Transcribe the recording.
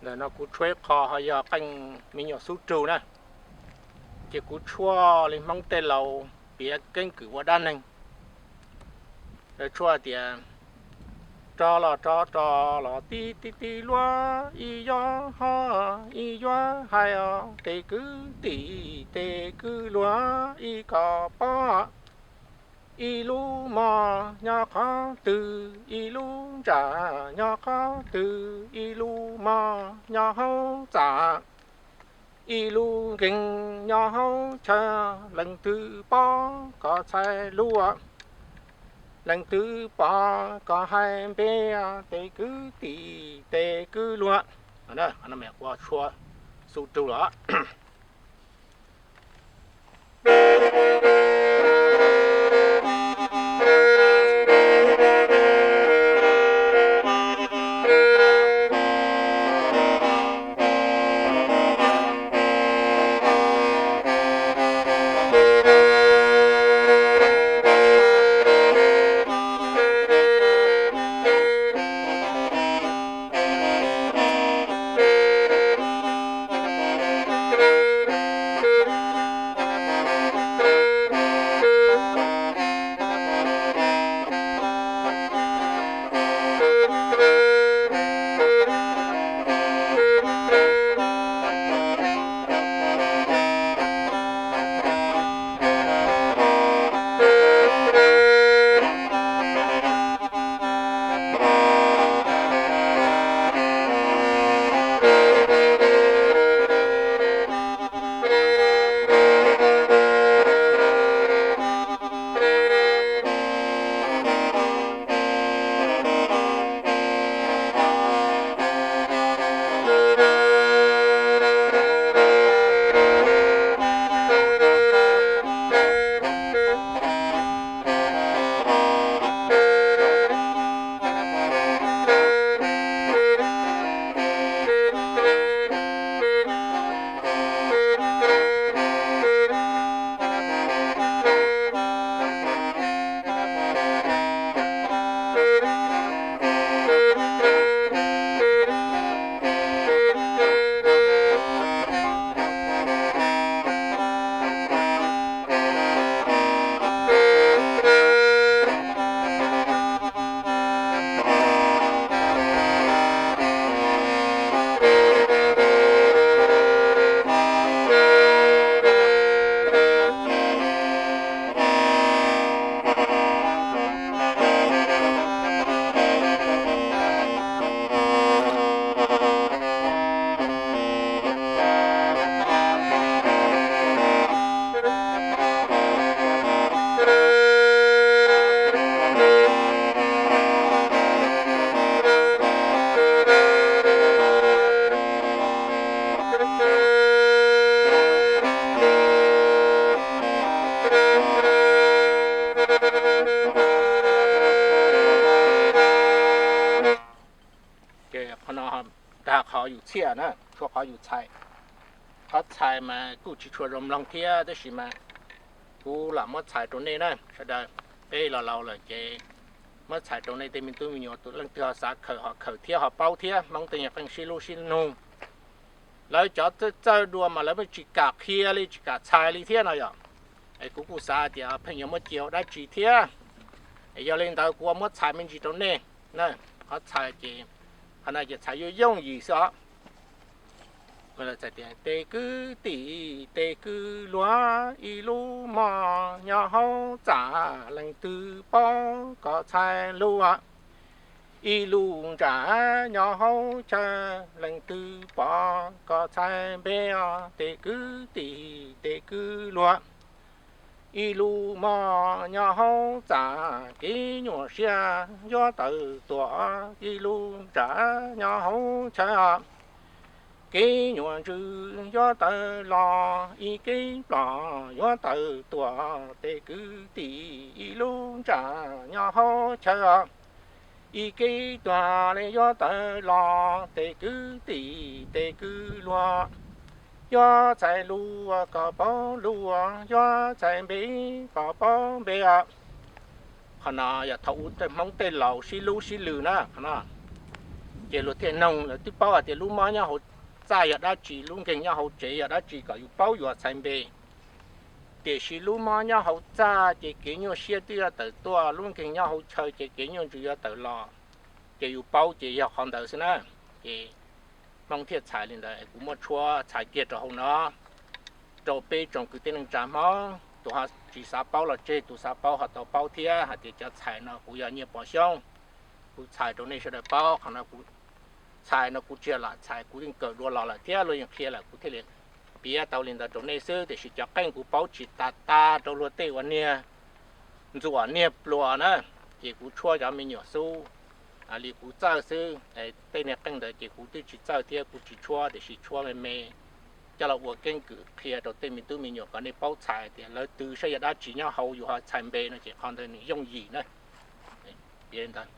Ntawm no kuv tshuab ib qho ho yog qeej me nyuam xub rug na, ces kuv tshuab li Hmoob tej laus piav keeb kwm ua dab neeg. Lawv tshuab tias, rog los rog rog los tib tib tib luag, ib yuav ho ib yuav hais os tes kwv tij tes kwv luag, ib kom paub ib lub mos nyob qhov twg, ib lub ntsa nyob qhov twg, ib lub mos nyob hauv txaj, ib lub nkeeg nyob hauv chaw. Leej twg paub kom txhais lus, leej twg pom kom hais npe, tes kwv tij tes kwv luag. Ua tshuab xub rug los. Ces qhov no tag qhov yus txhiaj na, tshuav qhov yus txhais. Qhov txhais mas kuj tsis tshua zoo mloog thiab, tab sis mas kuv lam muab txhais rau nej na sawv daws. Peb los laus lawm ces muab txhais rau nej tej me tub me nyuam, tus leej twg ho xav khaws ho khaws thiab ho paub thiab. Hmoob tej nyuag qeej sib hlub sib nug, lawv cov txawj txawj dua mas lawv tsis kam qhia li, tsis kam txhais li thiab no yom. Es kuv kuj xav tias pheej yuav muab cia ua dab tsi thiab. Es yog li ntawd kuv ua muab txhais me ntsis rau nej. Qhov txhais ces, qhov no ces txhais yooj yooj yim xwb os. Txhais tias, tes kwv tij tes kwv luag, ib lub mos nyob hauv txaj, leej twg paub kom txhais lus. Ib lub ntsa nyob hauv chaw, leej twg pom kom txhais npe, tes kwv tij tes kwv luag. Ib lub mos nyob hauv txaj, kev nyuaj siab yuav tawm tuaj, ib lub ntsa nyob hauv chaw, kev nyuaj ntsws yuav tawm los, ib kev plom yuav tawm tuaj, tes kwv tij ib lub ntsa nyob hauv chaw. Ib kev tuag li yuav tawm los, tes kwv tij tes kwv luag. Yuav txhais lus kom paub lus, yuav txhais npe kom paub npe. Qhov no yog thaum ub tej Hmoob tej laus sib hlub sib lwm na, qhov no. Ces luag thiaj noog, lawv twb paub hais tias lub mob nyob hauv txaj yog dab tsi, lub nkeeg nyob hauv tsev yog dab tsi kom yus paub yus ho txhais npe. Tiam sis lub mob nyob hauv txaj ces kev nyuaj siab twb yuav tawm tuaj, lub nkeeg nyob hauv chaw ces kev nyuaj ntsws yuav tawm los. Ces yus paub ces yog qhov ntawd xwb na. Ces Hmoob thiaj txhais li ntawd. Kuv muab tshuab txhais kiag rau hauv no, rau peb tsoom kwv tij neej tsa Hmoob, tus ho tsis xav paub los tseg, tus xav paub ho tau paub thiab. Hais tias cov txhais no kuv yog Nyiaj Pov Xyooj, kuv txhais rau nej sawv daws paub. Qhov no kuv txhais no kuv tsis yog lam txhais, kuv yeej kawm dua los lawm thiab luag yeej qhia lawm, kuv thiaj li piav tau li ntawd rau nej xwb. Tiam sis cov qeej kuv paub tsis tas tas rau luag tej uas niag ntxuam niag pluas na, ces kuv tshuab cov me nyuam xub li kuv txawj xwb. Tej niag qeej ntawd ces kuv twb tsis txawj thiab kuv tsis tshuab, tiam sis tshuab me me coj los ua keeb kwm qhia rau tej me tub me nyuam kom nej paub txhais tias lawv twv saib yog dab tsi nyob hauv yus ho txhais npe no ces qhov ntawd nws yooj yim na. Piav li ntawd.